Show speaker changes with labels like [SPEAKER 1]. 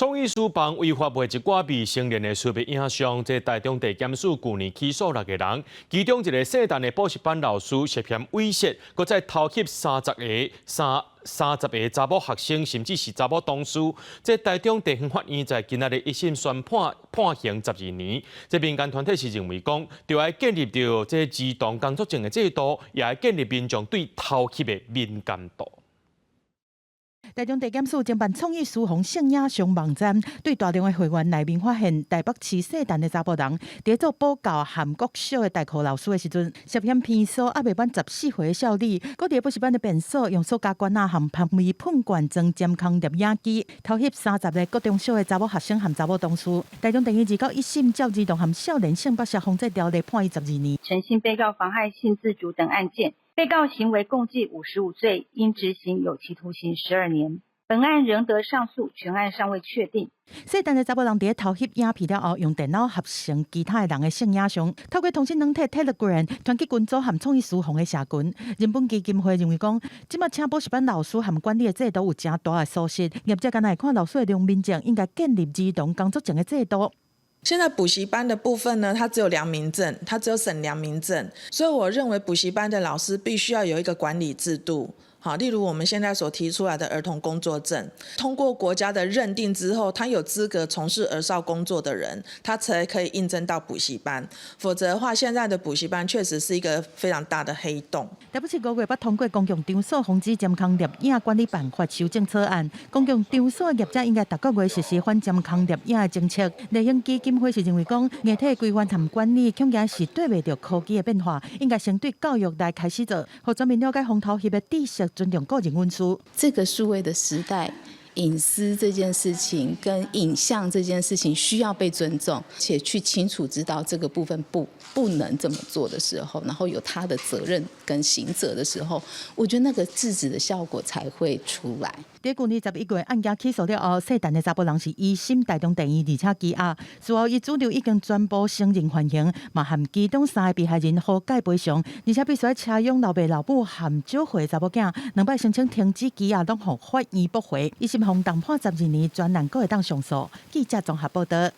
[SPEAKER 1] 創意書房違法賣一寡未成年的私密影像，這台中地檢署舊年起訴六個人，其中一個聖誕的補習班老師涉嫌猥褻，閣再偷翕三十個查某學生，甚至是查某同事。這台中地方法院在今仔日一審宣判判刑12年。這民間團體是認為講，著愛建立著這兒童工作證的制度，也愛建立民眾對偷翕的敏感度。
[SPEAKER 2] 台中地檢署偵辦創意書房性影像網站，對大量的會員內面發現，台北市聖誕的查埔人，佇做補教和國小的代課老師的時陣，涉嫌騙數猶未滿14歲的少女，閣佇補習班的便所用塑膠罐仔和香味噴罐裝監控錄影機，偷翕30個國中小的查某學生和查某同事。台中地院二九一審照兒童和少年性剝削防制條例判伊12年。
[SPEAKER 3] 陳姓被告妨害性自主等案件。被告行為共計55罪，應執行有期徒刑12年。本案仍得上訴，全案尚未確定。
[SPEAKER 2] 聖誕的查埔人佇偷翕影片了後，用電腦合成其他的人的性影像，透過通訊軟體 Telegram 傳去群組和創意書房的社群。人本基金會認為講，這馬請補習班老師和管理的制度有誠大的疏失，業者敢若會看老師的良民證，應該建立兒童工作證的制度。
[SPEAKER 4] 現在補習班的部分呢，它只有良民證，它只有審良民證，所以我認為補習班的老師必須要有一個管理制度。好，例如我們現在所提出來的兒童工作證，通過國家的認定之後，他有資格從事兒少工作的人，他才可以應徵到補習班。否則的話，現在的補習班確實是一個非常大的黑洞。
[SPEAKER 2] 台北市5月捌通過公共場所防止監控錄影管理辦法修正草案，公共場所業者應該逐個月實施反監控錄影的政策。麗興基金會是認為講，硬體規範和管理恐驚是對袂著科技的變化，應該先對教育來開始做，予全民了解防偷翕的知識。尊重個人隱私。
[SPEAKER 5] 這個數位的時代，隱私這件事情跟影像這件事情需要被尊重，且去清楚知道這個部分不能這麼做的時候，然後有他的責任跟刑責的時候，我覺得那個制止的效果才會出來。
[SPEAKER 2] 佇舊年11月案件起訴了後，聖誕的查埔人是一審台中地院，而且羈押。事後伊主張已經全部承認犯行，嘛和其中三個被害人和解賠償，而且必須車擁老爸老母和少歲查某囝，兩擺申請停止羈押，攏予法院駁回。一審予重判十二年，全案閣會當上訴。記者綜合報道。